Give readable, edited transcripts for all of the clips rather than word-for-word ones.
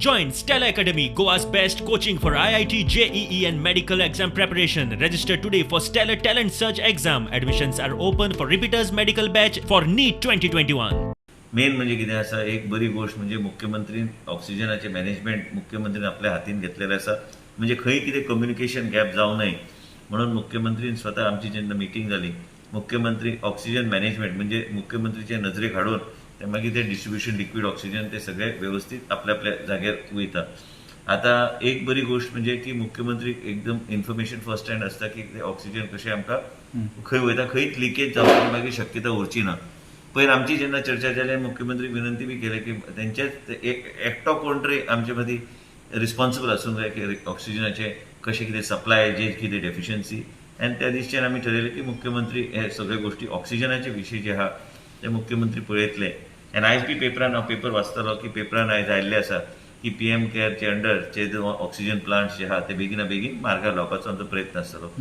Join Stellar Academy, Goa's best coaching for IIT, JEE, and medical exam preparation. Register today for Stellar Talent Search exam. Admissions are open for repeaters medical batch for NEET 2021. Main म्हणजे कितें आसा, एक बरी गोश्ट म्हणजे मुख्यमंत्रीन ऑक्सिजनाचें management मुख्यमंत्रीन आपल्या हातीन घेतलेलें आसा. म्हणजे खंय कितें कम्युनिकेशन गॅप जावं नये म्हणून मुख्यमंत्रीन स्वता, आमची जेन्ना मिटींग जाली, मुख्यमंत्री ऑक्सिजन मॅनेजमेंट म्हणजे मुख्यमंत्रीचे नजरेक हाडून ते मागीर ते डिस्ट्रिब्युशन, लिक्वीड ऑक्सिजन ते सगळे वेवस्थीत आपल्या आपल्या जाग्यार वयता. आतां एक बरी गोश्ट म्हणजे की मुख्यमंत्री एकदम इन्फॉर्मेशन फर्स्ट हँड आसता की ते ऑक्सिजन कशें आमकां खंय वयता, खंयच लिकेज जावपाची मागीर शक्यता उरची ना. पयर आमची जेन्ना चर्चा जाली, मुख्यमंत्री विनंती बी केली की तेंचेच एक एकटो कोण तरी आमचे मदीं रिस्पॉन्सिबल आसूंक जाय की ऑक्सिजनाचे कशें कितें सप्लाय, जे कितें डेफिशियन्सी. आनी त्या दिशेन आमी ठरयलें की मुख्यमंत्री हे सगळे गोश्टी ऑक्सिजनाचे विशय जे आहा ते मुख्यमंत्री पळयतले. आनी आयज बी पेपरान, हांव पेपर वाचतालो की पेपरान आयज आयिल्लें आसा की पीएम केअरचे अंडर जे ऑक्सिजन प्लांट्स जे आहा ते बेगिना बेगीन मार्गार लावपाचो आमचो प्रयत्न आसतलो.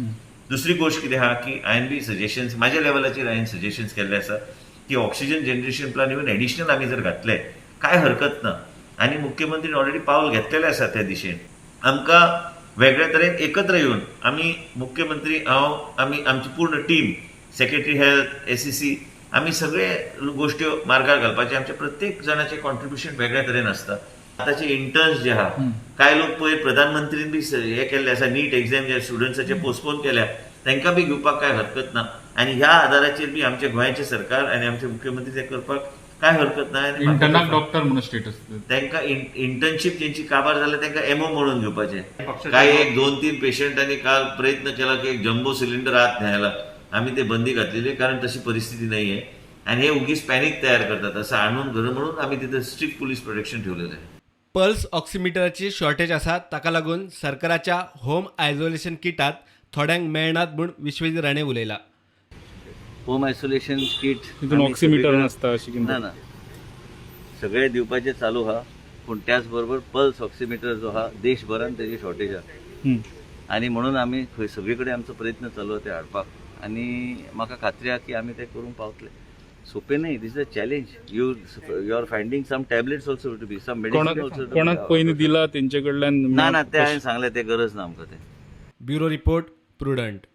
दुसरी गोश्ट कितें आहा की हांवें बी सजेशन्स, म्हाज्या लेवलाचेर हांवें सजेशन्स केल्ले आसा की oxygen generation plant even additional आमी जर घातले, काय हरकत ना. आनी मुख्यमंत्रीन ऑलरेडी पावल घेतलेलें आसा त्या दिशेन. आमकां वेगळ्या तरेन एकत्र येवन आमी, मुख्यमंत्री, हांव, आमी, आमची पूर्ण टीम, सेक्रेटरी हेल्थ, एसईसी, आमी सगळे गोश्ट्यो मार्गार घालपाचे. आमच्या प्रत्येक जाणाचें कॉन्ट्रिब्युशन वेगळ्या तरेन आसता. आतांचे इंटर्न्स जे आहा, कांय लोक पयर प्रधानमंत्रीन बी हे केल्ले आसा, नीट एक्झाम जे स्टुडंट्साचे पोस्टपोन केल्या, तांकां बी घेवपाक कांय हरकत ना. आनी ह्या आदाराचेर बी आमच्या गोंयचें सरकार आनी आमचे मुख्यमंत्री ते करपाक कांय हरकत ना. आनी म्हाका इंटर्नाक डॉक्टर म्हणून स्टेटस. तांकां इंटर्नशीप जेंची काबार जाल्या तांकां एमओ म्हणून घेवपाचे. काय एक दोन तीन पेशंटांनी काल प्रयत्न केला की एक जम्बो सिलिंडर आत न्यायला. आम्ही ते बंदी घातलेली, कारण तशी परिस्थिती नाही आहे आणि हे उगीच पॅनिक तयार करतात असं आणून घर, म्हणून आम्ही तिथे स्ट्रिक्ट पोलीस प्रोटेक्शन ठेवलेलं आहे. पल्स ऑक्सिमिटराची शॉर्टेज आसा, ताका लागून सरकाराच्या होम आयसोलेशन किटात थोड्यांक मेळनात म्हूण विश्वजीत राणे उलयला. होम आयसोलेशन किट तितून ऑक्सिमीटर नासता अशी कितें. ना ना, सगळे दिवपाचे चालू हा, पूण त्याच बरोबर पल्स ऑक्सिमीटर जो हा, देशभरान तेजी शॉर्टेज आहा. आनी म्हणून आमी खंय सगळे कडेन आमचो प्रयत्न चालू आहा ते हाडपाक आनी म्हाका खात्री आहा की आमी ते करूंक पावतले. सोंपें न्ही, this is a challenge. You are finding some tablets also to be, some medicine कोणाक ऑल्सो. कोणाक पयलीं दिला तेंचे कडल्यान? ना ना, ते हांवें सांगलें, ते गरज ना आमकां ते. Bureau report, prudent.